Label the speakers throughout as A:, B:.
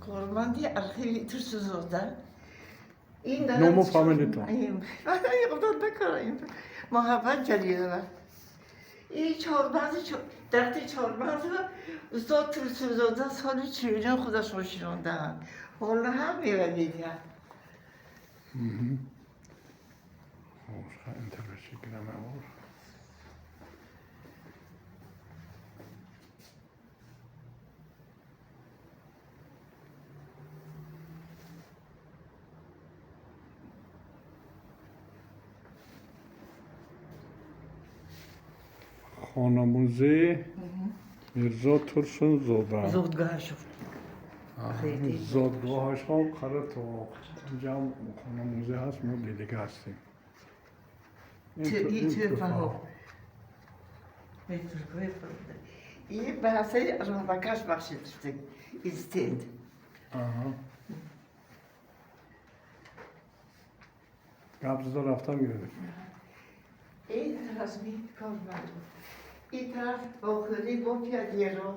A: Корманди архиви Турсунзода. Ин
B: Ному фамилитон?
A: Муҳаббат Ҷалилова. Ин чормағзи, дарахти чормағзро устод Турсунзода соли 49 худашон шинондаанд. Ҳоло ҳам мева медиҳад.
B: Хонамузей Мирзо Турсунзода.
A: Зодгоҳашон.
B: Зодгоҳашон қарор то инҷа ҳам хонамузей ҳаст, мо дидига ҳастем.
A: Ин тӯҳфаҳо. Ин ба ҳасаи роҳбакаш бахшида шуда ин стенд.
B: Гап зада рафта мегиред.
A: Ин расми корманд. Ин тараф вохӯрӣ бо пионерҳо.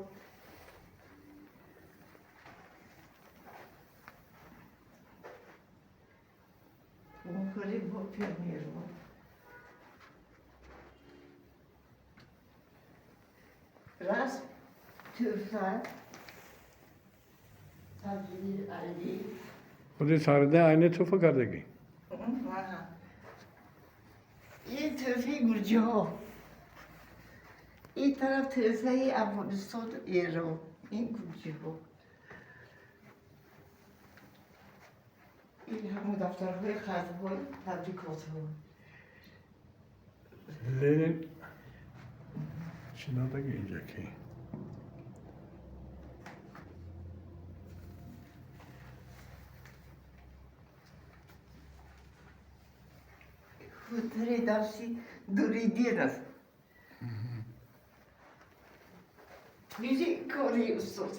A: Вохӯрӣ бо пионерҳо. Расм, тӯҳфа, Таҷиддин Айнӣ.
B: Худи Садриддин Айнӣ тӯҳфа кардагӣ?
A: Ин тӯҳфаи гурҷиҳо. Ин тараф тӯҳфаи Афғонистону Эрон. Ин гурҷиҳо. Ин ҳамон дафтарҳои хатмҳои табрикотҳо.
B: Ленин шинодаги инҷа ки?
A: Хуторе дарси Дуридинов. Мизи кори устод.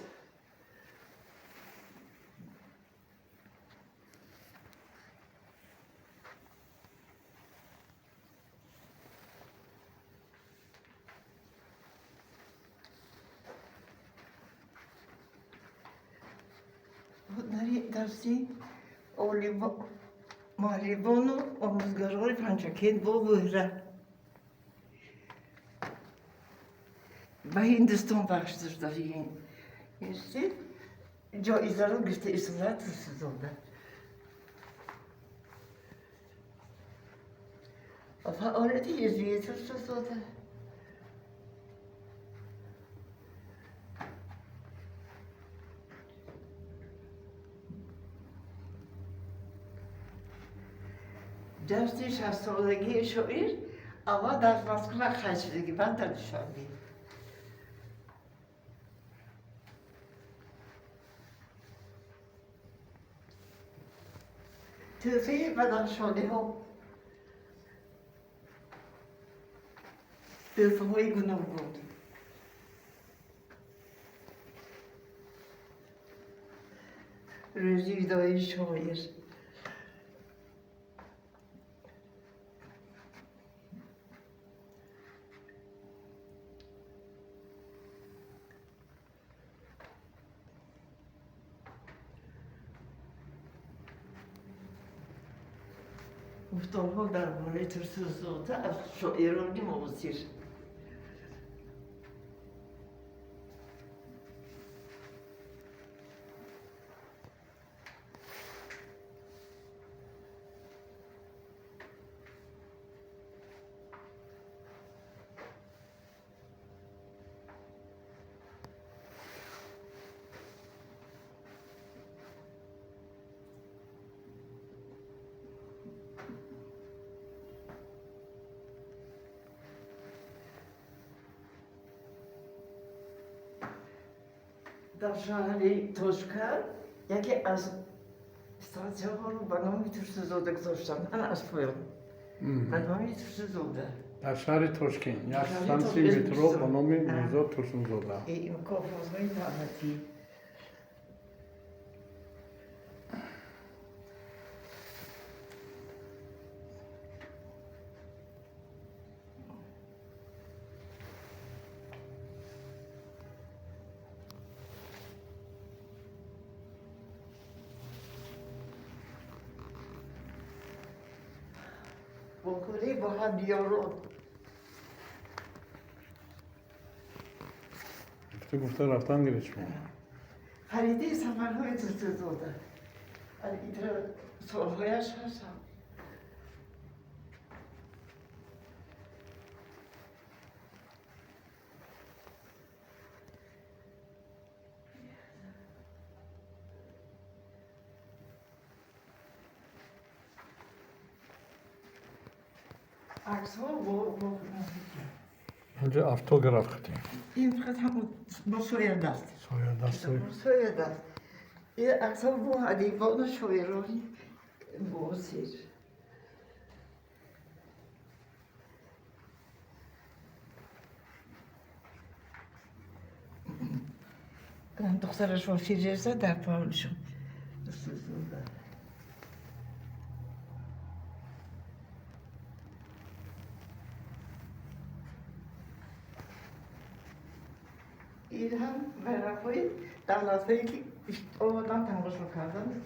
A: Ҳунари дарси муаллимону омӯзгарони Панҷакент бо Бӯҳра. Ба Ҳиндустон бахшида шуда ин стенд ҷоизаро гирифта истода Турсунзода. Фаъолияти ҳизбии Турсунзода. Ҷашни 60-солагии шоир аввал дар Москва қайд шудагӣ, баъд дар Душанбе. Тӯҳфаи бадахшониҳо. Тӯҳфаҳои гуногун. Рӯзи видои шоир. Гуфторҳо дар бораи Турсунзода аз шоирони муосир. Дар шаҳри Тошканд яке аз стансияҳоро ба номи Турсунзода гузоштанд. Ман аз поён. Ба номи Турсунзода.
B: Дар шаҳри Тошкент як стансияи метро ба номи Мирзо Турсунзода.
A: Мукофотҳои давлатӣ. بکنی با هم یاران.
B: گفته رفتن گرفت شما.
A: فریده سفرهای ترسونزاده. این سالهایش هستم. عکس‌ها با
B: اینجا автограф خدیم.
A: این فقط همون با سویر دست.
B: سویر دست.
A: سویر دست. این عکس‌ها با ادیبان و شاعران معاصر. دخترش با فیروزه در پاولشون. این هم ورق‌های دولت‌هایی که آمدن تماشا کردن.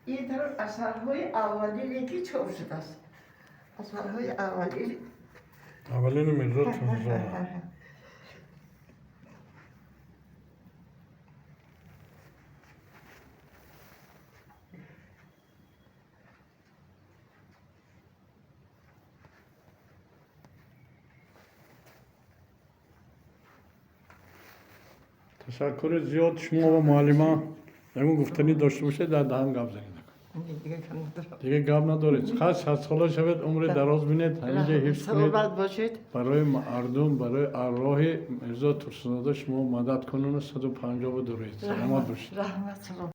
A: این طرف اثرهای اولیه که چاپ شده است. اثرهای اولیه.
B: اولین میرزا ترسونزاده. تشکر زیاد شما و معلمه. اگه گفتنی داشته باشه در دهان گپ زنید. دیگه گپ ندارید. خاص 60 ساله شوید، عمر دراز بینید، همینجا حفظ کنید.
A: سلامت باشید.
B: برای مردم، برای راه میرزا ترسونزاده شما مدد کنون 150 دورید. سلامت باشید.
A: رحمت.